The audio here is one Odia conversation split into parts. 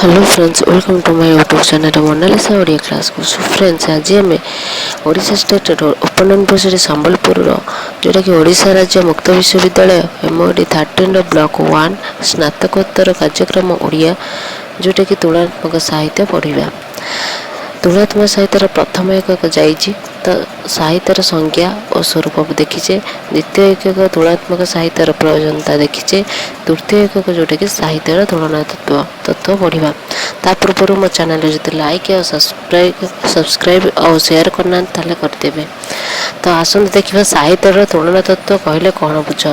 Hello friends, welcome to my YouTube channel Monalisa Odia କ୍ଲାସ୍କୁ। ସୋ ଫ୍ରେଣ୍ଡସ୍, ଆଜି ଆମେ ଓଡ଼ିଶା ଷ୍ଟେଟ୍ ଓପନ୍ ୟୁନିଭର୍ସିଟି ସମ୍ବଲପୁରର, ଯେଉଁଟାକି ଓଡ଼ିଶା ରାଜ୍ୟ ମୁକ୍ତ ବିଶ୍ୱବିଦ୍ୟାଳୟ ଏମ୍ଓଡି 13ର ବ୍ଲକ୍ 1, ସ୍ନାତକୋତ୍ତର କାର୍ଯ୍ୟକ୍ରମ ଓଡ଼ିଆ, ଯେଉଁଟାକି ତୁଳନାତ୍ମକ ସାହିତ୍ୟ ପଢ଼ିବା। ତୁଳନାତ୍ମକ ସାହିତ୍ୟର ପ୍ରଥମ ଏକକ ଯାଇଛି ତ ସାହିତ୍ୟର ସଂଜ୍ଞା ଓ ସ୍ୱରୂପ ଦେଖିଛେ। ଦ୍ୱିତୀୟ ଏକକ ତୁଳନାତ୍ମକ ସାହିତ୍ୟର ପ୍ରୟୋଜନତା ଦେଖିଛେ। ତୃତୀୟ ଏକକ ଯେଉଁଟାକି ସାହିତ୍ୟର ତୁଳନା ତତ୍ତ୍ୱ ପଢ଼ିବା। ତା ପୂର୍ବରୁ ମୋ ଚ୍ୟାନେଲରେ ଯଦି ଲାଇକ୍ ଆଉ ସବସ୍କ୍ରାଇବ୍ ଆଉ ସେୟାର କରିନାହାନ୍ତି, ତାହେଲେ କରିଦେବେ। ତ ଆସନ୍ତୁ ଦେଖିବା, ସାହିତ୍ୟର ତୁଳନା ତତ୍ତ୍ୱ କହିଲେ କ'ଣ ବୁଝ?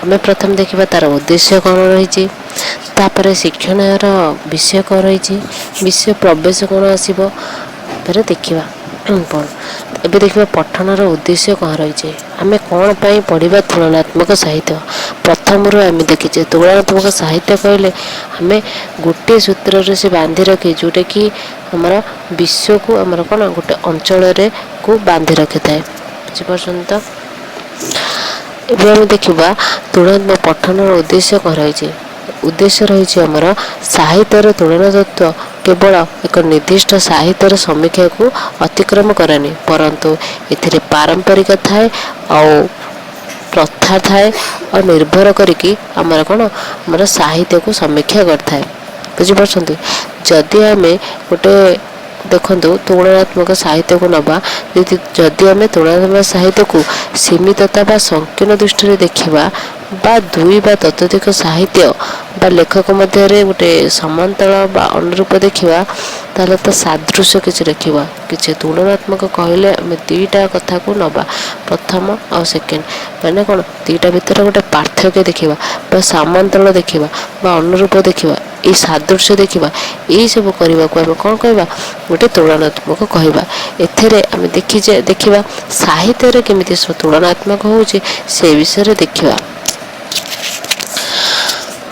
ଆମେ ପ୍ରଥମେ ଦେଖିବା ତା'ର ଉଦ୍ଦେଶ୍ୟ କ'ଣ ରହିଛି, ତାପରେ ଶିକ୍ଷଣର ବିଷୟ କ'ଣ ରହିଛି, ବିଷୟ ପ୍ରବେଶ କ'ଣ ଆସିବ, ତାପରେ ଦେଖିବା କ'ଣ। ଏବେ ଦେଖିବା ପଠନର ଉଦ୍ଦେଶ୍ୟ କ'ଣ ରହିଛି, ଆମେ କ'ଣ ପାଇଁ ପଢ଼ିବା ତୁଳନାତ୍ମକ ସାହିତ୍ୟ। ପ୍ରଥମରୁ ଆମେ ଦେଖିଛେ, ତୁଳନାତ୍ମକ ସାହିତ୍ୟ କହିଲେ ଆମେ ଗୋଟିଏ ସୂତ୍ରରେ ସେ ବାନ୍ଧି ରଖେ, ଯେଉଁଟାକି ଆମର ବିଶ୍ୱକୁ ଆମର କ'ଣ ଗୋଟେ ଅଞ୍ଚଳରେ କୁ ବାନ୍ଧି ରଖିଥାଏ। ବୁଝିପାରୁଛନ୍ତି ତ? ଏବେ ଆମେ ଦେଖିବା ତୁଳନାତ୍ମକ ପଠନର ଉଦ୍ଦେଶ୍ୟ କ'ଣ ରହିଛି। ଉଦ୍ଦେଶ୍ୟ ରହିଛି ଆମର, ସାହିତ୍ୟର ତୁଳନା ତତ୍ତ୍ୱ କେବଳ ଏକ ନିର୍ଦ୍ଦିଷ୍ଟ ସାହିତ୍ୟର ସମୀକ୍ଷାକୁ ଅତିକ୍ରମ କରେନି, ପରନ୍ତୁ ଏଥିରେ ପାରମ୍ପରିକ ଥାଏ ଆଉ ପ୍ରଥା ଥାଏ ଆଉ ନିର୍ଭର କରିକି ଆମର କ'ଣ ଆମର ସାହିତ୍ୟକୁ ସମୀକ୍ଷା କରିଥାଏ। ବୁଝିପାରୁଛନ୍ତି? ଯଦି ଆମେ ଗୋଟେ ଦେଖନ୍ତୁ, ତୁଳନାତ୍ମକ ସାହିତ୍ୟକୁ ନେବା, ଯଦି ଆମେ ତୁଳନାତ୍ମକ ସାହିତ୍ୟକୁ ସୀମିତତା ବା ସଂକୀର୍ଣ୍ଣ ଦୃଷ୍ଟିରେ ଦେଖିବା ବା ଦୁଇ ବା ତତୋଧିକ ସାହିତ୍ୟ ବା ଲେଖକ ମଧ୍ୟରେ ଗୋଟେ ସମାନ୍ତରାଳ ବା ଅନୁରୂପ ଦେଖିବା, ତାହେଲେ ତ ସାଦୃଶ୍ୟ କିଛି ଦେଖିବା କିଛି। ତୁଳନାତ୍ମକ କହିଲେ ଆମେ ଦୁଇଟା କଥାକୁ ନେବା, ପ୍ରଥମ ଆଉ ସେକେଣ୍ଡ, ମାନେ କ'ଣ ଦୁଇଟା ଭିତରେ ଗୋଟେ ପାର୍ଥକ୍ୟ ଦେଖିବା ବା ସମାନ୍ତରାଳ ଦେଖିବା ବା ଅନୁରୂପ ଦେଖିବା, ଏଇ ସାଦୃଶ୍ୟ ଦେଖିବା। ଏଇସବୁ କରିବାକୁ ଆମେ କ'ଣ କହିବା? ଗୋଟେ ତୁଳନାତ୍ମକ କହିବା। ଏଥିରେ ଆମେ ଦେଖିଛେ, ଦେଖିବା ସାହିତ୍ୟରେ କେମିତି ତୁଳନାତ୍ମକ ହେଉଛି, ସେ ବିଷୟରେ ଦେଖିବା।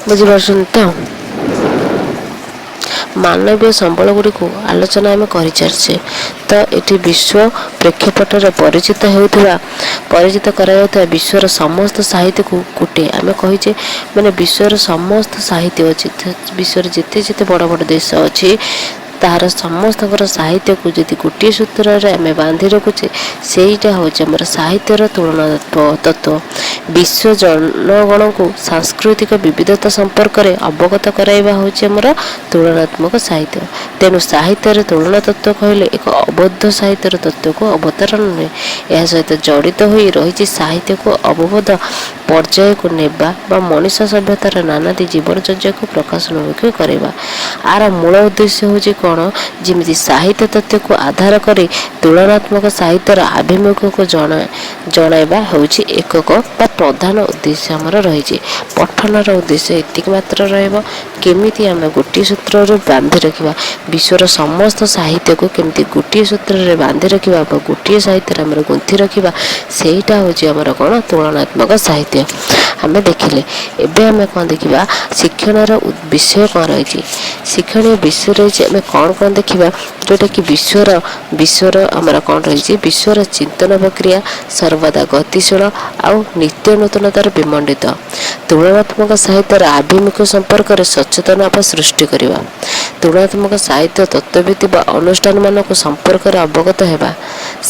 ବୁଝିପାରୁଛନ୍ତି ତ? ମାନବୀୟ ସମ୍ବଳ ଗୁଡ଼ିକୁ ଆଲୋଚନା ଆମେ କରିଚାଲିଛେ। ତ ଏଠି ବିଶ୍ୱ ପ୍ରେକ୍ଷାପଟରେ ପରିଚିତ ହେଉଥିବା, ପରିଚିତ କରାଯାଉଥିବା ବିଶ୍ୱର ସମସ୍ତ ସାହିତ୍ୟକୁ ଗୋଟିଏ ଆମେ କହିଛେ, ମାନେ ବିଶ୍ୱର ସମସ୍ତ ସାହିତ୍ୟ ଅଛି, ବିଶ୍ୱରେ ଯେତେ ଯେତେ ବଡ଼ ବଡ଼ ଦେଶ ଅଛି, ତାହାର ସମସ୍ତଙ୍କର ସାହିତ୍ୟକୁ ଯଦି ଗୋଟିଏ ସୂତ୍ରରେ ଆମେ ବାନ୍ଧି ରଖୁଛେ, ସେଇଟା ହେଉଛି ଆମର ସାହିତ୍ୟର ତୁଳନା ତତ୍ତ୍ୱ। ବିଶ୍ୱ ଜନଗଣଙ୍କୁ ସାଂସ୍କୃତିକ ବିବିଧତା ସମ୍ପର୍କରେ ଅବଗତ କରାଇବା ହେଉଛି ଆମର ତୁଳନାତ୍ମକ ସାହିତ୍ୟ। ତେଣୁ ସାହିତ୍ୟରେ ତୁଳନା ତତ୍ତ୍ୱ କହିଲେ ଏକ ଅବଦ୍ଧ ସାହିତ୍ୟର ତତ୍ତ୍ୱକୁ ଅବତାରଣ ନୁହେଁ, ଏହା ସହିତ ଜଡ଼ିତ ହୋଇ ରହିଛି ସାହିତ୍ୟକୁ ଅବବୋଧ ପର୍ଯ୍ୟାୟକୁ ନେବା ବା ମଣିଷ ସଭ୍ୟତାର ନାନାଦି ଜୀବନଚର୍ଯ୍ୟାକୁ ପ୍ରକାଶନମୁଖୀ କରିବା। ଆର ମୂଳ ଉଦ୍ଦେଶ୍ୟ ହେଉଛି କ'ଣ? ଯେମିତି ସାହିତ୍ୟ ତତ୍ତ୍ୱକୁ ଆଧାର କରି ତୁଳନାତ୍ମକ ସାହିତ୍ୟର ଆଭିମୁଖ୍ୟକୁ ଜଣାଇବା ହେଉଛି ଏକକ ବା ପ୍ରଧାନ ଉଦ୍ଦେଶ୍ୟ ଆମର ରହିଛି। ପଠନର ଉଦ୍ଦେଶ୍ୟ ଏତିକି ମାତ୍ର ରହିବ, କେମିତି ଆମେ ଗୋଟିଏ ସୂତ୍ରରୁ ବାନ୍ଧି ରଖିବା, ବିଶ୍ୱର ସମସ୍ତ ସାହିତ୍ୟକୁ କେମିତି ଗୋଟିଏ ସୂତ୍ରରେ ବାନ୍ଧି ରଖିବା ବା ଗୋଟିଏ ସାହିତ୍ୟରେ ଆମର ଗୁନ୍ଥି ରଖିବା, ସେଇଟା ହେଉଛି ଆମର କ'ଣ ତୁଳନାତ୍ମକ ସାହିତ୍ୟ ଆମେ ଦେଖିଲେ। ଏବେ ଆମେ କ'ଣ ଦେଖିବା? ଶିକ୍ଷଣର ବିଷୟ କ'ଣ ରହିଛି? ଶିକ୍ଷଣୀୟ ବିଷୟ ରହିଛି, ଆମେ କ'ଣ କ'ଣ ଦେଖିବା, ଯେଉଁଟାକି ବିଶ୍ୱର ଆମର କ'ଣ ରହିଛି? ବିଶ୍ୱର ଚିନ୍ତନ ପ୍ରକ୍ରିୟା ସର୍ବଦା ଗତିଶୀଳ ଆଉ ନିତ୍ୟ ନୂତନତାର ବିମଣ୍ଡିତ। ତୁଳନାତ୍ମକ ସାହିତ୍ୟର ଆଭିମୁଖ୍ୟ ସମ୍ପର୍କରେ ସଚେତନ ବା ସୃଷ୍ଟି କରିବା। ତୁଳନାତ୍ମକ ସାହିତ୍ୟ ତତ୍ତ୍ୱଭିତ୍ତି ବା ଅନୁଷ୍ଠାନମାନଙ୍କୁ ସମ୍ପର୍କରେ ଅବଗତ ହେବା।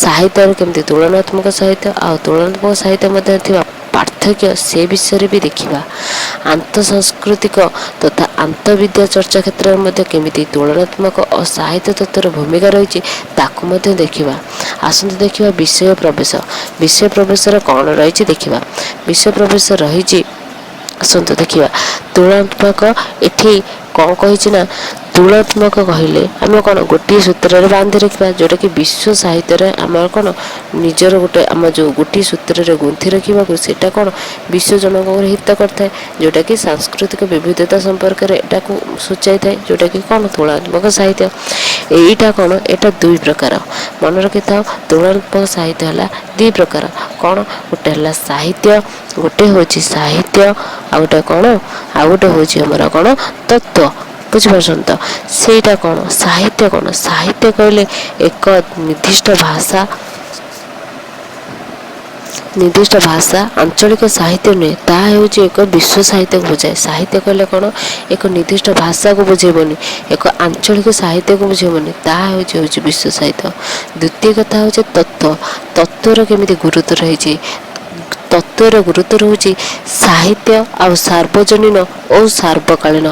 ସାହିତ୍ୟରେ କେମିତି ତୁଳନାତ୍ମକ ସାହିତ୍ୟ ଆଉ ତୁଳନାତ୍ମକ ସାହିତ୍ୟ ମଧ୍ୟରେ ଥିବା ପାର୍ଥକ୍ୟ, ସେ ବିଷୟରେ ବି ଦେଖିବା। ଆନ୍ତଃସାଂସ୍କୃତିକ ତଥା ଆନ୍ତଃବିଦ୍ୟା ଚର୍ଚ୍ଚା କ୍ଷେତ୍ରରେ ମଧ୍ୟ କେମିତି ତୁଳନାତ୍ମକ ଓ ସାହିତ୍ୟ ତତ୍ତ୍ୱର ଭୂମିକା ରହିଛି, ତାକୁ ମଧ୍ୟ ଦେଖିବା। ଆସନ୍ତୁ ଦେଖିବା ବିଷୟ ପ୍ରବେଶ। ବିଷୟ ପ୍ରବେଶର କ'ଣ ରହିଛି ଦେଖିବା। ବିଷୟ ପ୍ରବେଶ ରହିଛି, ଆସନ୍ତୁ ଦେଖିବା। ତୁଳନାତ୍ମକ ଏଠି କ'ଣ କହିଛି ନା, ତୁଳନାତ୍ମକ କହିଲେ ଆମେ କ'ଣ ଗୋଟିଏ ସୂତ୍ରରେ ବାନ୍ଧି ରଖିବା, ଯେଉଁଟାକି ବିଶ୍ୱ ସାହିତ୍ୟରେ ଆମର କ'ଣ ନିଜର ଗୋଟେ ଆମ ଯେଉଁ ଗୋଟିଏ ସୂତ୍ରରେ ଗୁନ୍ଥି ରଖିବାକୁ, ସେଇଟା କ'ଣ ବିଶ୍ୱ ଜନଙ୍କର ହିତ କରିଥାଏ, ଯେଉଁଟାକି ସାଂସ୍କୃତିକ ବିବିଧତା ସମ୍ପର୍କରେ ଏଟାକୁ ସୂଚାଇଥାଏ, ଯେଉଁଟାକି କ'ଣ ତୁଳନାତ୍ମକ ସାହିତ୍ୟ। ଏଇଟା କ'ଣ? ଏଇଟା ଦୁଇ ପ୍ରକାର। ମନେ ରଖିଥାଅ, ତୁଳନାତ୍ମକ ସାହିତ୍ୟ ହେଲା ଦୁଇ ପ୍ରକାର। କ'ଣ? ଗୋଟେ ହେଲା ସାହିତ୍ୟ, ଗୋଟେ ହେଉଛି ସାହିତ୍ୟ, ଆଉ ଗୋଟେ କ'ଣ? ଆଉ ଗୋଟେ ହେଉଛି ଆମର କ'ଣ ତତ୍ତ୍ୱ। ବୁଝିପାରୁଛନ୍ତି ତ? ସେଇଟା କ'ଣ? ସାହିତ୍ୟ କ'ଣ? ସାହିତ୍ୟ କହିଲେ ଏକ ନିର୍ଦ୍ଦିଷ୍ଟ ଭାଷା ନିର୍ଦ୍ଦିଷ୍ଟ ଭାଷା, ଆଞ୍ଚଳିକ ସାହିତ୍ୟ ନୁହେଁ, ତାହା ହେଉଛି ଏକ ବିଶ୍ୱ ସାହିତ୍ୟକୁ ବୁଝାଏ। ସାହିତ୍ୟ କହିଲେ କ'ଣ? ଏକ ନିର୍ଦ୍ଦିଷ୍ଟ ଭାଷାକୁ ବୁଝେଇବନି, ଏକ ଆଞ୍ଚଳିକ ସାହିତ୍ୟକୁ ବୁଝେଇବନି, ତାହା ହେଉଛି ବିଶ୍ୱ ସାହିତ୍ୟ। ଦ୍ୱିତୀୟ କଥା ହେଉଛି ତତ୍ତ୍ୱ। ତତ୍ତ୍ୱର କେମିତି ଗୁରୁତ୍ୱ ରହିଛି? ତତ୍ତ୍ୱର ଗୁରୁତ୍ୱ ରହୁଛି ସାହିତ୍ୟ ଆଉ ସାର୍ବଜନୀନ ଓ ସାର୍ବକାଳୀନ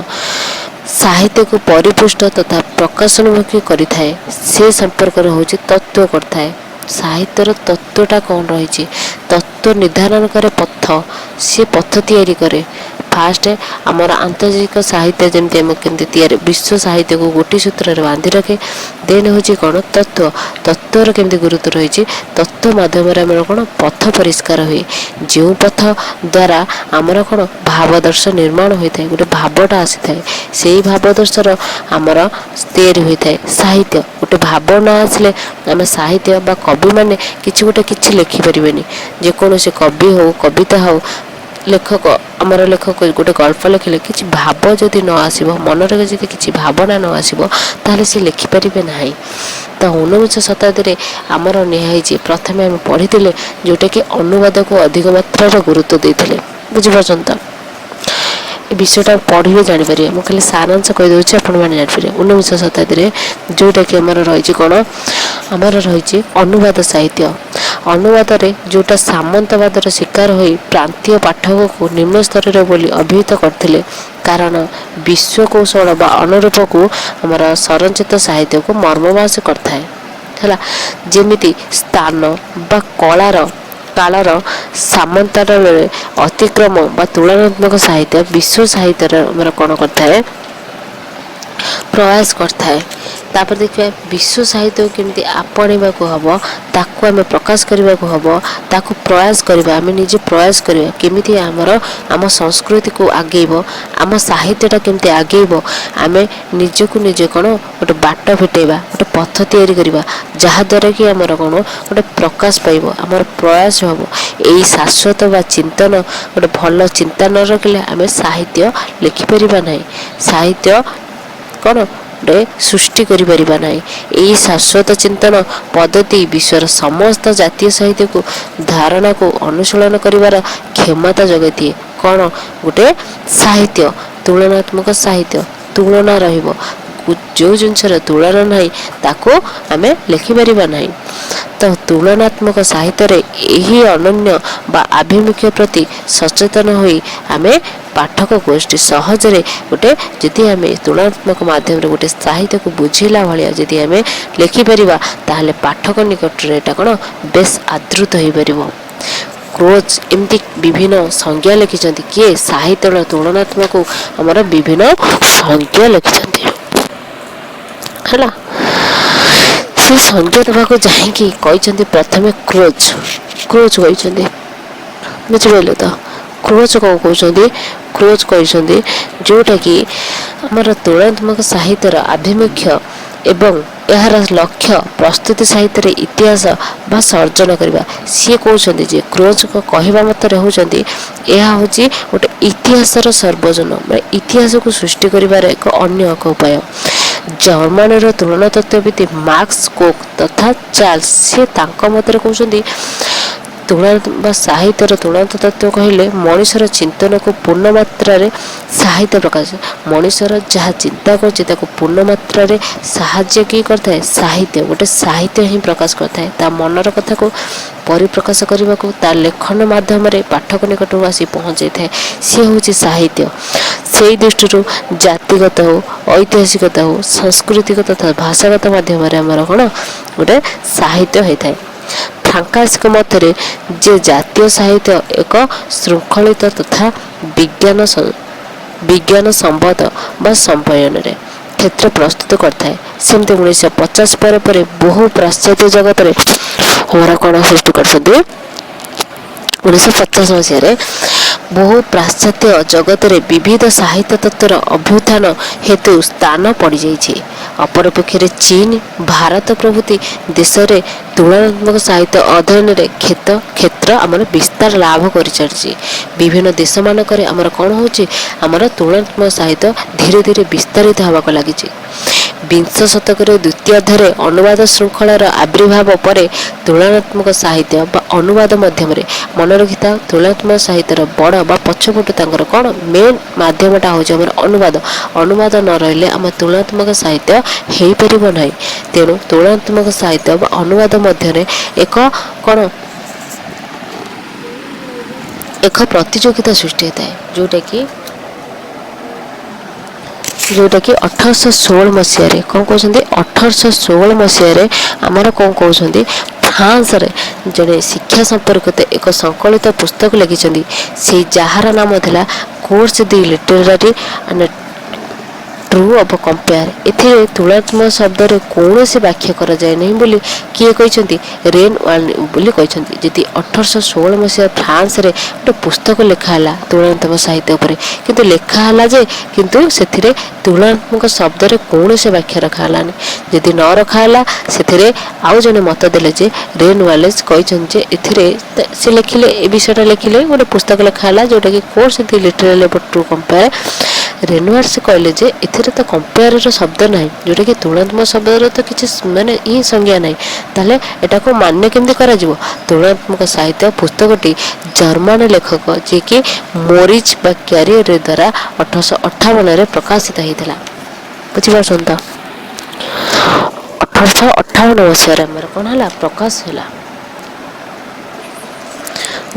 ସାହିତ୍ୟକୁ ପରିପୁଷ୍ଟ ତଥା ପ୍ରକାଶନମୁଖୀ କରିଥାଏ। ସେ ସମ୍ପର୍କରେ ହେଉଛି ତତ୍ତ୍ୱ କରିଥାଏ। ସାହିତ୍ୟର ତତ୍ତ୍ୱଟା କ'ଣ ରହିଛି? ତତ୍ତ୍ୱ ନିର୍ଦ୍ଧାରଣ କରେ ପଥ, ସିଏ ପଥ ତିଆରି କରେ। ଫାଷ୍ଟ ଆମର ଆନ୍ତର୍ଜାତିକ ସାହିତ୍ୟ ଯେମିତି ଆମେ କେମିତି ତିଆରି, ବିଶ୍ୱ ସାହିତ୍ୟକୁ ଗୋଟିଏ ସୂତ୍ରରେ ବାନ୍ଧି ରଖେ। ଦେନ୍ ହେଉଛି କ'ଣ? ତତ୍ତ୍ୱ। ତତ୍ତ୍ୱର କେମିତି ଗୁରୁତ୍ୱ ରହିଛି? ତତ୍ତ୍ୱ ମାଧ୍ୟମରେ ଆମର କ'ଣ ପଥ ପରିଷ୍କାର ହୁଏ, ଯେଉଁ ପଥ ଦ୍ୱାରା ଆମର କ'ଣ ଭାବଦର୍ଶ ନିର୍ମାଣ ହୋଇଥାଏ, ଗୋଟେ ଭାବଟା ଆସିଥାଏ, ସେଇ ଭାବଦର୍ଶର ଆମର ତିଆରି ହୋଇଥାଏ ସାହିତ୍ୟ। ଗୋଟେ ଭାବ ନ ଆସିଲେ ଆମେ ସାହିତ୍ୟ ବା କବିମାନେ କିଛି ଗୋଟେ କିଛି ଲେଖିପାରିବେନି। ଯେକୌଣସି କବି ହଉ, କବିତା ହଉ, ଲେଖକ, ଆମର ଲେଖକ ଗୋଟେ ଗଳ୍ପ ଲେଖିଲେ କିଛି ଭାବ ଯଦି ନ ଆସିବ, ମନରେ ଯଦି କିଛି ଭାବନା ନ ଆସିବ, ତାହେଲେ ସେ ଲେଖିପାରିବେ ନାହିଁ। ତ ଊନବିଂଶ ଶତାବ୍ଦୀରେ ଆମର ନିଆ ହେଇଛି, ପ୍ରଥମେ ଆମେ ପଢ଼ିଥିଲେ ଯେଉଁଟାକି ଅନୁବାଦକୁ ଅଧିକ ମାତ୍ରାରେ ଗୁରୁତ୍ୱ ଦେଇଥିଲେ। ବୁଝିପାରୁଛନ୍ତି ତ? ଏ ବିଷୟଟା ପଢ଼ିବେ, ଜାଣିପାରିବେ। ମୁଁ ଖାଲି ସାରାଂଶ କହିଦେଉଛି, ଆପଣମାନେ ଜାଣିପାରିବେ। ଊନବିଂଶ ଶତାବ୍ଦୀରେ ଯେଉଁଟାକି ଆମର ରହିଛି କ'ଣ? ଆମର ରହିଛି ଅନୁବାଦ ସାହିତ୍ୟ। ଅନୁବାଦରେ ଯେଉଁଟା ସାମନ୍ତବାଦର ଶିକାର ହୋଇ ପ୍ରାନ୍ତୀୟ ପାଠକକୁ ନିମ୍ନ ସ୍ତରରେ ବୋଲି ଅଭିହିତ କରିଥିଲେ, କାରଣ ବିଶ୍ୱକୌଶଳ ବା ଅନୁରୂପକୁ ଆମର ସଂରଚିତ ସାହିତ୍ୟକୁ ମର୍ମବାସ କରିଥାଏ। ହେଲା, ଯେମିତି ସ୍ଥାନ ବା କଳାର କାଳର ସାମନ୍ତରାଳରେ ଅତିକ୍ରମ ବା ତୁଳନାତ୍ମକ ସାହିତ୍ୟ ବିଶ୍ୱ ସାହିତ୍ୟର ଆମର କ'ଣ କରିଥାଏ? ପ୍ରୟାସ କରିଥାଏ। ତାପରେ ଦେଖିବା ବିଶ୍ୱ ସାହିତ୍ୟକୁ କେମିତି ଆପଣେଇବାକୁ ହେବ, ତାକୁ ଆମେ ପ୍ରକାଶ କରିବାକୁ ହେବ, ତାକୁ ପ୍ରୟାସ କରିବା, ଆମେ ନିଜେ ପ୍ରୟାସ କରିବା। କେମିତି ଆମର ଆମ ସଂସ୍କୃତିକୁ ଆଗେଇବ, ଆମ ସାହିତ୍ୟଟା କେମିତି ଆଗେଇବ, ଆମେ ନିଜକୁ ନିଜେ କ'ଣ ଗୋଟେ ବାଟ ଫିଟେଇବା, ଗୋଟେ ପଥ ତିଆରି କରିବା, ଯାହାଦ୍ୱାରା କି ଆମର କ'ଣ ଗୋଟେ ପ୍ରକାଶ ପାଇବ, ଆମର ପ୍ରୟାସ ହେବ। ଏଇ ଶାଶ୍ୱତ ବା ଚିନ୍ତନ, ଗୋଟେ ଭଲ ଚିନ୍ତା ନ ରଖିଲେ ଆମେ ସାହିତ୍ୟ ଲେଖିପାରିବା ନାହିଁ, ସାହିତ୍ୟ କ'ଣ ଗୋଟେ ସୃଷ୍ଟି କରିପାରିବା ନାହିଁ। ଏହି ଶାଶ୍ୱତ ଚିନ୍ତନ ପଦ୍ଧତି ବିଶ୍ୱର ସମସ୍ତ ଜାତୀୟ ସାହିତ୍ୟକୁ ଧାରଣାକୁ ଅନୁଶୀଳନ କରିବାର କ୍ଷମତା ଯୋଗାଇଦିଏ। କ'ଣ ଗୋଟେ ସାହିତ୍ୟ, ତୁଳନାତ୍ମକ ସାହିତ୍ୟ, ତୁଳନା ରହିବ। ଯେଉଁ ଜିନିଷର ତୁଳନା ନାହିଁ, ତାକୁ ଆମେ ଲେଖିପାରିବା ନାହିଁ। ତ ତୁଳନାତ୍ମକ ସାହିତ୍ୟରେ ଏହି ଅନନ୍ୟ ବା ଆଭିମୁଖ୍ୟ ପ୍ରତି ସଚେତନ ହୋଇ ଆମେ ପାଠକ ଗୋଷ୍ଠୀ ସହଜରେ ଗୋଟେ, ଯଦି ଆମେ ତୁଳନାତ୍ମକ ମାଧ୍ୟମରେ ଗୋଟେ ସାହିତ୍ୟକୁ ବୁଝିଲା ଭଳିଆ ଯଦି ଆମେ ଲେଖିପାରିବା, ତାହେଲେ ପାଠକ ନିକଟରେ ଏଇଟା କ'ଣ ବେଶ ଆଦୃତ ହୋଇପାରିବ। କ୍ରୋଚ୍ ଏମିତି ବିଭିନ୍ନ ସଂଜ୍ଞା ଲେଖିଛନ୍ତି। କିଏ? ସାହିତ୍ୟର ତୁଳନାତ୍ମକ ଆମର ବିଭିନ୍ନ ସଂଜ୍ଞା ଲେଖିଛନ୍ତି। ହେଲା, ସେ ସଂଜ୍ଞା ଦେବାକୁ ଯାଇକି କହିଛନ୍ତି, ପ୍ରଥମେ କ୍ରୋଚ୍ କହିଛନ୍ତି। ବୁଝିପାରିଲେ ତ? କ୍ରୋଚ୍ କ'ଣ କହୁଛନ୍ତି? କ୍ରୋଚ୍ କହିଛନ୍ତି ଯେଉଁଟାକି ଆମର ତୁଳନାତ୍ମକ ସାହିତ୍ୟର ଆଭିମୁଖ୍ୟ ଏବଂ ଏହାର ଲକ୍ଷ୍ୟ ପ୍ରସ୍ତୁତି ସାହିତ୍ୟରେ ଇତିହାସ ବା ସର୍ଜନ କରିବା। ସିଏ କହୁଛନ୍ତି ଯେ କ୍ରୋଚଙ୍କ କହିବା ମତରେ ହେଉଛନ୍ତି, ଏହା ହେଉଛି ଗୋଟେ ଇତିହାସର ସର୍ବଜନ, ମାନେ ଇତିହାସକୁ ସୃଷ୍ଟି କରିବାର ଏକ ଅନ୍ୟ ଏକ ଉପାୟ। ଜର୍ମାନୀର ତୁଳନା ତତ୍ତ୍ୱବିତ୍ ମାର୍କସ କୋକ୍ ତଥା ଚାର୍ଲସ, ସିଏ ତାଙ୍କ ମତରେ କହୁଛନ୍ତି, ତୁଳନା ବା ସାହିତ୍ୟର ତୁଳନା ତତ୍ତ୍ୱ କହିଲେ ମଣିଷର ଚିନ୍ତନକୁ ପୂର୍ଣ୍ଣ ମାତ୍ରାରେ ସାହିତ୍ୟ ପ୍ରକାଶ। ମଣିଷର ଯାହା ଚିନ୍ତା କରୁଛି, ତାକୁ ପୂର୍ଣ୍ଣ ମାତ୍ରାରେ ସାହାଯ୍ୟ କିଏ କରିଥାଏ? ସାହିତ୍ୟ। ଗୋଟେ ସାହିତ୍ୟ ହିଁ ପ୍ରକାଶ କରିଥାଏ। ତା ମନର କଥାକୁ ପରିପ୍ରକାଶ କରିବାକୁ ତା ଲେଖନ ମାଧ୍ୟମରେ ପାଠକ ନିକଟକୁ ଆସି ପହଞ୍ଚାଇଥାଏ, ସିଏ ହେଉଛି ସାହିତ୍ୟ। ସେଇ ଦୃଷ୍ଟିରୁ ଜାତିଗତ ହଉ, ଐତିହାସିକତା ହଉ, ସାଂସ୍କୃତିକ ତଥା ଭାଷାଗତ ମାଧ୍ୟମରେ ଆମର କ'ଣ ଗୋଟେ ସାହିତ୍ୟ ହେଇଥାଏ। ଫ୍ରାଙ୍କାସଙ୍କ ମତରେ ଯେ ଜାତୀୟ ସାହିତ୍ୟ ଏକ ଶୃଙ୍ଖଳିତ ତଥା ବିଜ୍ଞାନ ସମ୍ବନ୍ଧ ବା ସମ୍ପୟନରେ କ୍ଷେତ୍ର ପ୍ରସ୍ତୁତ କରିଥାଏ। ସେମିତି 1950 ପରେ ପରେ ବହୁ ପାଶ୍ଚାତ୍ୟ ଜଗତରେ ଆମର କ'ଣ ସୃଷ୍ଟି କରିଛନ୍ତି? 1950 ମସିହାରେ ବହୁ ପାଶ୍ଚାତ୍ୟ ଜଗତରେ ବିବିଧ ସାହିତ୍ୟ ତତ୍ତ୍ୱର ଅଭ୍ୟୁତ୍ଥାନ ହେତୁ ସ୍ଥାନ ପଡ଼ିଯାଇଛି। ଅପରପକ୍ଷରେ ଚୀନ, ଭାରତ ପ୍ରଭୃତି ଦେଶରେ ତୁଳନାତ୍ମକ ସାହିତ୍ୟ ଅଧ୍ୟୟନରେ କ୍ଷେତ୍ର ଆମର ବିସ୍ତାର ଲାଭ କରିଚାଲିଛି। ବିଭିନ୍ନ ଦେଶମାନଙ୍କରେ ଆମର କ'ଣ ହେଉଛି? ଆମର ତୁଳନାତ୍ମକ ସାହିତ୍ୟ ଧୀରେ ଧୀରେ ବିସ୍ତାରିତ ହେବାକୁ ଲାଗିଛି। ବିଂଶ ଶତକର ଦ୍ୱିତୀୟାର୍ଦ୍ଧରେ ଅନୁବାଦ ଶୃଙ୍ଖଳାର ଆବିର୍ଭାବ ପରେ ତୁଳନାତ୍ମକ ସାହିତ୍ୟ ବା ଅନୁବାଦ ମାଧ୍ୟମରେ, ମନେ ରଖିଥାଅ, ତୁଳନାତ୍ମକ ସାହିତ୍ୟର ବଡ଼ ବା ପଛପଟୁ ତାଙ୍କର କ'ଣ ମେନ୍ ମାଧ୍ୟମଟା ହେଉଛି ଆମର ଅନୁବାଦ। ଅନୁବାଦ ନ ରହିଲେ ଆମ ତୁଳନାତ୍ମକ ସାହିତ୍ୟ ହେଇପାରିବ ନାହିଁ। ତେଣୁ ତୁଳନାତ୍ମକ ସାହିତ୍ୟ ବା ଅନୁବାଦ ମଧ୍ୟରେ ଏକ କ'ଣ ଏକ ପ୍ରତିଯୋଗିତା ସୃଷ୍ଟି ହୋଇଥାଏ, ଯେଉଁଟାକି 1816 ମସିହାରେ କ'ଣ କହୁଛନ୍ତି, 1816 ମସିହାରେ ଆମର କ'ଣ କହୁଛନ୍ତି, ଫ୍ରାନ୍ସରେ ଜଣେ ଶିକ୍ଷା ସମ୍ପର୍କିତ ଏକ ସଂକଳିତ ପୁସ୍ତକ ଲେଖିଛନ୍ତି, ସେଇ ଯାହାର ନାମ ଥିଲା Cours de littérature and true of compare। ଏଥିରେ ତୁଳନାତ୍ମକ ଶବ୍ଦରେ କୌଣସି ବ୍ୟାଖ୍ୟା କରାଯାଏ ନାହିଁ ବୋଲି କିଏ କହିଛନ୍ତି? ରେନ୍ ବୋଲି କହିଛନ୍ତି। ଯଦି 1816 ମସିହା ଫ୍ରାନ୍ସରେ ଗୋଟେ ପୁସ୍ତକ ଲେଖା ହେଲା ତୁଳନାତ୍ମକ ସାହିତ୍ୟ ଉପରେ, କିନ୍ତୁ ଲେଖା ହେଲା ଯେ କିନ୍ତୁ ସେଥିରେ ତୁଳନାତ୍ମକ ଶବ୍ଦରେ କୌଣସି ବ୍ୟାଖ୍ୟା ରଖା ହେଲାନି। ଯଦି ନ ରଖା ହେଲା, ସେଥିରେ ଆଉ ଜଣେ ମତ ଦେଲେ ଯେ ରେନ୍ ୱାଲେସ୍ କହିଛନ୍ତି ଯେ ଏଥିରେ ସେ ଲେଖିଲେ, ଏ ବିଷୟଟା ଲେଖିଲେ, ଗୋଟେ ପୁସ୍ତକ ଲେଖା ହେଲା ଯେଉଁଟାକି Cours de littérature true compare। ରେନୁଆର୍ସ କହିଲେ ଯେ ଏଥିରେ ତ କମ୍ପେୟାରର ଶବ୍ଦ ନାହିଁ, ଯେଉଁଟାକି ତୁଳନାତ୍ମକ ଶବ୍ଦର ତ କିଛି ମାନେ ହିଁ ସଂଜ୍ଞା ନାହିଁ, ତାହେଲେ ଏଟାକୁ ମାନ୍ୟ କେମିତି କରାଯିବ? ତୁଳନାତ୍ମକ ସାହିତ୍ୟ ପୁସ୍ତକଟି ଜର୍ମାନ ଲେଖକ ଯିଏକି ମୋରିଜ୍ ବା କ୍ୟାରିୟର ଦ୍ୱାରା 1858ରେ ପ୍ରକାଶିତ ହେଇଥିଲା। ବୁଝିପାରୁଛନ୍ତି ତ? 1858 ମସିହାରେ ଆମର କ'ଣ ହେଲା, ପ୍ରକାଶ ହେଲା,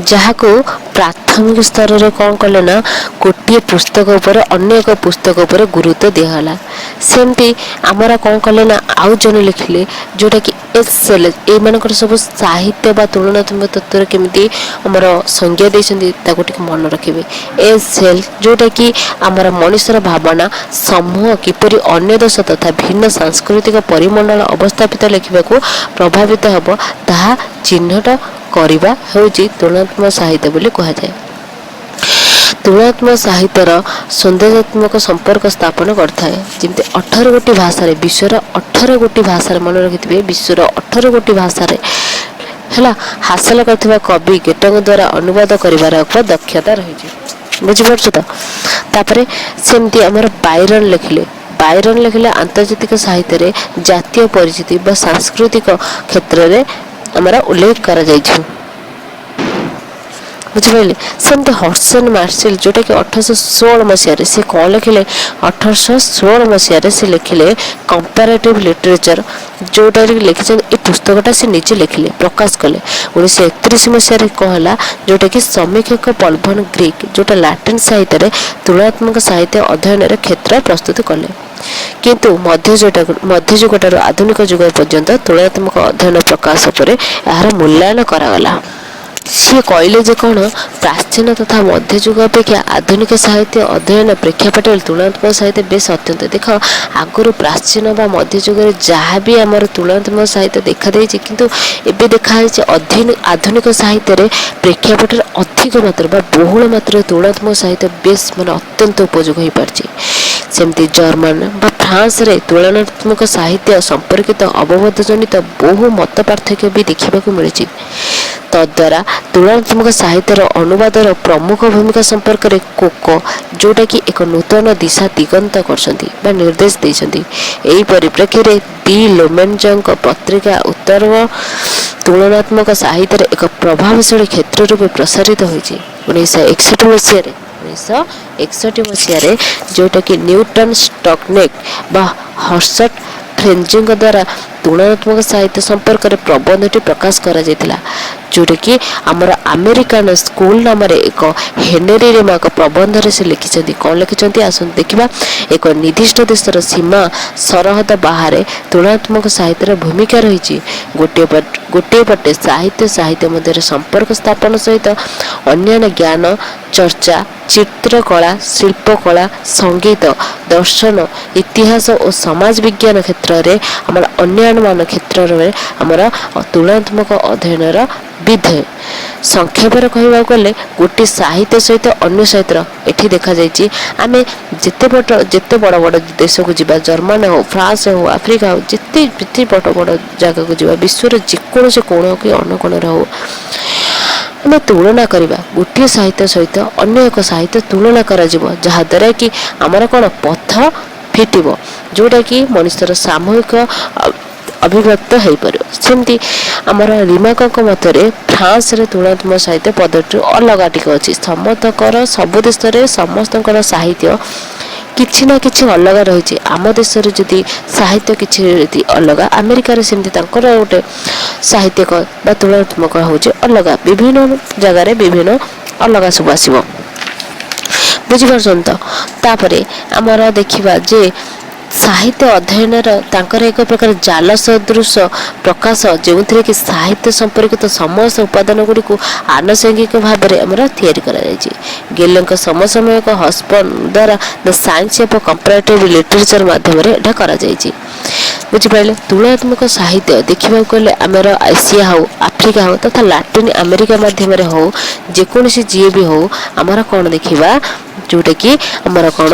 ଯାହାକୁ ପ୍ରାଥମିକ ସ୍ତରରେ କ'ଣ କଲେ ନା ଗୋଟିଏ ପୁସ୍ତକ ଉପରେ ଅନ୍ୟ ଏକ ପୁସ୍ତକ ଉପରେ ଗୁରୁତ୍ୱ ଦିଆଗଲା। ସେମିତି ଆମର କ'ଣ କଲେ ନା ଆଉ ଜଣେ ଲେଖିଲେ, ଯେଉଁଟାକି ଏସ୍ ଏଲ୍। ଏଇମାନଙ୍କର ସବୁ ସାହିତ୍ୟ ବା ତୁଳନାତ୍ମକ ତତ୍ତ୍ୱରେ କେମିତି ଆମର ସଂଜ୍ଞା ଦେଇଛନ୍ତି, ତାକୁ ଟିକେ ମନେ ରଖିବେ। ଏସ୍ ଏଲ୍, ଯେଉଁଟାକି ଆମର ମଣିଷର ଭାବନା ସମୂହ କିପରି ଅନ୍ୟ ଦେଶ ତଥା ଭିନ୍ନ ସାଂସ୍କୃତିକ ପରିମଣ୍ଡଳ ଅବସ୍ଥାପିତ ଲେଖିବାକୁ ପ୍ରଭାବିତ ହେବ, ତାହା ଚିହ୍ନଟ କରିବା ହେଉଛି ତୁଳନାତ୍ମକ ସାହିତ୍ୟ ବୋଲି କୁହାଯାଏ। ତୁଳନାତ୍ମକ ସାହିତ୍ୟର ସୌନ୍ଦର୍ଯ୍ୟାତ୍ମକ ସମ୍ପର୍କ ସ୍ଥାପନ କରିଥାଏ। ଯେମିତି 18 ଗୋଟି ଭାଷାରେ, ବିଶ୍ୱର 18 ଗୋଟି ଭାଷାରେ, ମନେ ରଖିଥିବେ, ବିଶ୍ୱର 18 ଗୋଟି ଭାଷାରେ ହେଲା ହାସଲ କରିଥିବା କବି ଗେଟଙ୍କ ଦ୍ୱାରା ଅନୁବାଦ କରିବାର ଏକ ଦକ୍ଷତା ରହିଛି। ବୁଝିପାରୁଛୁ ତ? ତାପରେ ସେମିତି ଆମର ବାଇରନ୍ ଲେଖିଲେ। ବାଇରନ୍ ଲେଖିଲେ ଆନ୍ତର୍ଜାତିକ ସାହିତ୍ୟରେ ଜାତୀୟ ପରିଚିତି ବା ସାଂସ୍କୃତିକ କ୍ଷେତ୍ରରେ ଆମର ଉଲ୍ଲେଖ କରାଯାଇଛି। ବୁଝିପାରିଲେ? ସେମିତି ହର୍ସନ ମାର୍ସିଲ, ଯେଉଁଟାକି 1816 ମସିହାରେ ସେ କ'ଣ ଲେଖିଲେ? 1816 ମସିହାରେ ସେ ଲେଖିଲେ କମ୍ପାରେଟିଭ୍ ଲିଟରେଚର, ଯେଉଁଟାକି ଲେଖିଛନ୍ତି, ଏ ପୁସ୍ତକଟା ସେ ନିଜେ ଲେଖିଲେ, ପ୍ରକାଶ କଲେ। 1931 ମସିହାରେ କ'ଣ ହେଲା, ଯେଉଁଟାକି ସମୀକ୍ଷକ ପଲଭନ ଗ୍ରୀକ୍, ଯେଉଁଟା ଲାଟିନ୍ ସାହିତ୍ୟରେ ତୁଳନାତ୍ମକ ସାହିତ୍ୟ ଅଧ୍ୟୟନର କ୍ଷେତ୍ର ପ୍ରସ୍ତୁତ କଲେ। କିନ୍ତୁ ମଧ୍ୟଯୁଗଠାରୁ ଆଧୁନିକ ଯୁଗ ପର୍ଯ୍ୟନ୍ତ ତୁଳନାତ୍ମକ ଅଧ୍ୟୟନ ପ୍ରକାଶ ଉପରେ ଏହାର ମୂଲ୍ୟାୟନ କରାଗଲା। ସିଏ କହିଲେ ଯେ କ'ଣ ପ୍ରାଚୀନ ତଥା ମଧ୍ୟଯୁଗ ଅପେକ୍ଷା ଆଧୁନିକ ସାହିତ୍ୟ ଅଧ୍ୟୟନ ପ୍ରେକ୍ଷାପଟରେ ତୁଳନାତ୍ମକ ସାହିତ୍ୟ ବେଶ ଅତ୍ୟନ୍ତ। ଦେଖ, ଆଗରୁ ପ୍ରାଚୀନ ବା ମଧ୍ୟଯୁଗରେ ଯାହା ବି ଆମର ତୁଳନାତ୍ମକ ସାହିତ୍ୟ ଦେଖାଦେଇଛି, କିନ୍ତୁ ଏବେ ଦେଖାଯାଇଛି ଆଧୁନିକ ସାହିତ୍ୟରେ ପ୍ରେକ୍ଷାପଟରେ ଅଧିକ ମାତ୍ରା ବା ବହୁଳ ମାତ୍ରାରେ ତୁଳନାତ୍ମକ ସାହିତ୍ୟ ବେଶ ମାନେ ଅତ୍ୟନ୍ତ ଉପଯୋଗ ହୋଇପାରିଛି। ସେମିତି ଜର୍ମାନ ବା ଫ୍ରାନ୍ସରେ ତୁଳନାତ୍ମକ ସାହିତ୍ୟ ସମ୍ପର୍କିତ ଅବବୋଧ ଜନିତ ବହୁ ମତ ପାର୍ଥକ୍ୟ ବି ଦେଖିବାକୁ ମିଳିଛି। ତଦ୍ୱାରା ତୁଳନାତ୍ମକ ସାହିତ୍ୟର ଅନୁବାଦର ପ୍ରମୁଖ ଭୂମିକା ସମ୍ପର୍କରେ କୋକ, ଯେଉଁଟାକି ଏକ ନୂତନ ଦିଶା ଦିଗନ୍ତ କରିଛନ୍ତି ବା ନିର୍ଦ୍ଦେଶ ଦେଇଛନ୍ତି। ଏହି ପରିପ୍ରେକ୍ଷୀରେ ଦି ଲୋମେଞ୍ଜଙ୍କ ପତ୍ରିକା ଉତ୍ତର ତୁଳନାତ୍ମକ ସାହିତ୍ୟରେ ଏକ ପ୍ରଭାବଶାଳୀ କ୍ଷେତ୍ର ରୂପେ ପ୍ରସାରିତ ହୋଇଛି। 1961 ମସିହାରେ, 1961 ମସିହାରେ ଯେଉଁଟାକି ନ୍ୟୁଟନ୍ ଷ୍ଟକନେକ୍ ବା ହର୍ଷଟ ଫ୍ରେଞ୍ଜିଙ୍କ ଦ୍ୱାରା ତୁଳନାତ୍ମକ ସାହିତ୍ୟ ସମ୍ପର୍କରେ ପ୍ରବନ୍ଧଟି ପ୍ରକାଶ କରାଯାଇଥିଲା, ଯେଉଁଟାକି ଆମର ଆମେରିକାନ ସ୍କୁଲ ନାମରେ ଏକ ହେନେରୀ ରେମାଙ୍କ ପ୍ରବନ୍ଧରେ ସେ ଲେଖିଛନ୍ତି। କ'ଣ ଲେଖିଛନ୍ତି, ଆସନ୍ତୁ ଦେଖିବା। ଏକ ନିର୍ଦ୍ଦିଷ୍ଟ ଦେଶର ସୀମା ସରହଦ ବାହାରେ ତୁଳନାତ୍ମକ ସାହିତ୍ୟର ଭୂମିକା ରହିଛି। ଗୋଟିଏ ପଟେ ସାହିତ୍ୟ ସାହିତ୍ୟ ମଧ୍ୟରେ ସମ୍ପର୍କ ସ୍ଥାପନ ସହିତ ଅନ୍ୟାନ୍ୟ ଜ୍ଞାନ ଚର୍ଚ୍ଚା, ଚିତ୍ରକଳା, ଶିଳ୍ପକଳା, ସଙ୍ଗୀତ, ଦର୍ଶନ, ଇତିହାସ ଓ ସମାଜ ବିଜ୍ଞାନ କ୍ଷେତ୍ରରେ ଆମର ଅନ୍ୟାନ୍ୟମାନ କ୍ଷେତ୍ରରେ ଆମର ତୁଳନାତ୍ମକ ଅଧ୍ୟୟନର ବିଧେୟ। ସଂକ୍ଷେପରେ କହିବାକୁ ଗଲେ ଗୋଟିଏ ସାହିତ୍ୟ ସହିତ ଅନ୍ୟ ସାହିତ୍ୟର ଏଠି ଦେଖାଯାଇଛି। ଆମେ ଯେତେ ବଡ଼ ବଡ଼ ଦେଶକୁ ଯିବା, ଜର୍ମାନ ହଉ, ଫ୍ରାନ୍ସ ହଉ, ଆଫ୍ରିକା ହଉ, ଯେତେ ଯେତେ ବଡ଼ ବଡ଼ ଜାଗାକୁ ଯିବା, ବିଶ୍ୱର ଯେକୌଣସି କୋଣ କି ଅନୁକୋଣରେ ହଉ, ଆମେ ତୁଳନା କରିବା, ଗୋଟିଏ ସାହିତ୍ୟ ସହିତ ଅନ୍ୟ ଏକ ସାହିତ୍ୟ ତୁଳନା କରାଯିବ, ଯାହାଦ୍ୱାରା କି ଆମର କ'ଣ ପଥ ଫିଟିବ, ଯେଉଁଟାକି ମଣିଷର ସାମୂହିକ ଅଭିବ୍ୟକ୍ତ ହେଇପାରିବ। ସେମିତି ଆମର ରିମାକଙ୍କ ମତରେ ଫ୍ରାନ୍ସରେ ତୁଳନାତ୍ମକ ସାହିତ୍ୟ ପଦ୍ଧତି ଅଲଗା ଟିକେ ଅଛି। ସମସ୍ତଙ୍କର, ସବୁ ଦେଶରେ ସମସ୍ତଙ୍କର ସାହିତ୍ୟ କିଛି ନା କିଛି ଅଲଗା ରହିଛି। ଆମ ଦେଶରେ ଯଦି ସାହିତ୍ୟ କିଛି ଯଦି ଅଲଗା, ଆମେରିକାରେ ସେମିତି ତାଙ୍କର ଗୋଟେ ସାହିତ୍ୟିକ ବା ତୁଳନାତ୍ମକ ହେଉଛି ଅଲଗା। ବିଭିନ୍ନ ଜାଗାରେ ବିଭିନ୍ନ ଅଲଗା ସବୁ ଆସିବ, ବୁଝିପାରୁଛନ୍ତି ତ? ତାପରେ ଆମର ଦେଖିବା ଯେ ସାହିତ୍ୟ ଅଧ୍ୟୟନର ତାଙ୍କର ଏକ ପ୍ରକାର ଜାଲ ସଦୃଶ ପ୍ରକାଶ, ଯେଉଁଥିରେ କି ସାହିତ୍ୟ ସମ୍ପର୍କିତ ସମସ୍ତ ଉପାଦାନ ଗୁଡ଼ିକୁ ଆନୁଷଙ୍ଗିକ ଭାବରେ ଆମର ତିଆରି କରାଯାଇଛି। ଗେଲେଙ୍କ ସମସାମୟିକ ହସବନ ଦ୍ୱାରା The Science of Comparative Literature ମାଧ୍ୟମରେ ଏଇଟା କରାଯାଇଛି, ବୁଝିପାରିଲେ? ତୁଳନାତ୍ମକ ସାହିତ୍ୟ ଦେଖିବାକୁ ଗଲେ ଆମର ଏସିଆ ହଉ, ଆଫ୍ରିକା ହଉ ତଥା ଲାଟିନ୍ ଆମେରିକା ମାଧ୍ୟମରେ ହଉ, ଯେକୌଣସି ଯିଏ ବି ହଉ, ଆମର କ'ଣ ଦେଖିବା, ଯେଉଁଟାକି ଆମର କ'ଣ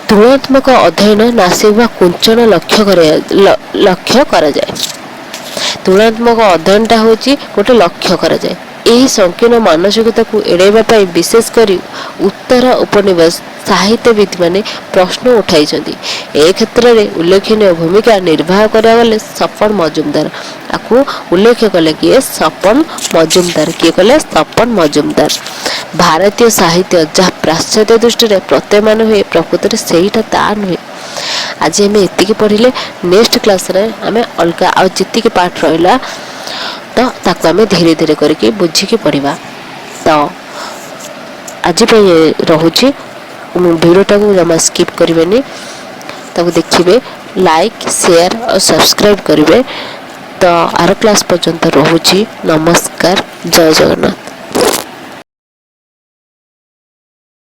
ତୁଳନାତ୍ମକ ଅଧ୍ୟୟନ ନାସିବା କୁଞ୍ଚନ ଲକ୍ଷ୍ୟ କରାଯାଏ। ତୁଳନାତ୍ମକ ଅଧ୍ୟୟନଟା ହେଉଛି ଗୋଟେ ଲକ୍ଷ୍ୟ କରାଯାଏ। ଏହି ସଂକୀର୍ଣ୍ଣ ମାନସିକତାକୁ ଏଡ଼ାଇବା ପାଇଁ ବିଶେଷ କରି ଉତ୍ତର ଉପନିବେଶ ସାହିତ୍ୟବିତ୍ମାନେ ପ୍ରଶ୍ନ ଉଠାଇଛନ୍ତି। ଏ କ୍ଷେତ୍ରରେ ଉଲ୍ଲେଖନୀୟ ଭୂମିକା ନିର୍ବାହ କରିବାକୁ ସପନ ମଜୁମଦାର। ଆକୁ ଉଲ୍ଲେଖ କଲେ କିଏ? ସପନ ମଜୁମଦାର। କିଏ କଲେ? ସପନ ମଜୁମଦାର। ଭାରତୀୟ ସାହିତ୍ୟ ଯାହା ପାଶ୍ଚାତ୍ୟ ଦୃଷ୍ଟିରେ ପ୍ରତୀୟମାନ ହୁଏ, ପ୍ରକୃତରେ ସେଇଟା ତା ନୁହେଁ। ଆଜି ଆମେ ଏତିକି ପଢ଼ିଲେ। ନେକ୍ସଟ କ୍ଲାସ୍ରେ ଆମେ ଅଲଗା ଆଉ ଯେତିକି ପାଠ ରହିଲା, ତ ତାକୁ ଆମେ ଧୀରେ ଧୀରେ କରିକି ବୁଝିକି ପଢ଼ିବା। ତ ଆଜି ପାଇଁ ରହୁଛି। ଭିଡ଼ିଓଟାକୁ ଜମା ସ୍କିପ୍ କରିବେନି, ତାକୁ ଦେଖିବେ, ଲାଇକ୍, ସେୟାର ଆଉ ସବସ୍କ୍ରାଇବ୍ କରିବେ। ତ ଆର କ୍ଲାସ୍ ପର୍ଯ୍ୟନ୍ତ ରହୁଛି। ନମସ୍କାର, ଜୟ ଜଗନ୍ନାଥ।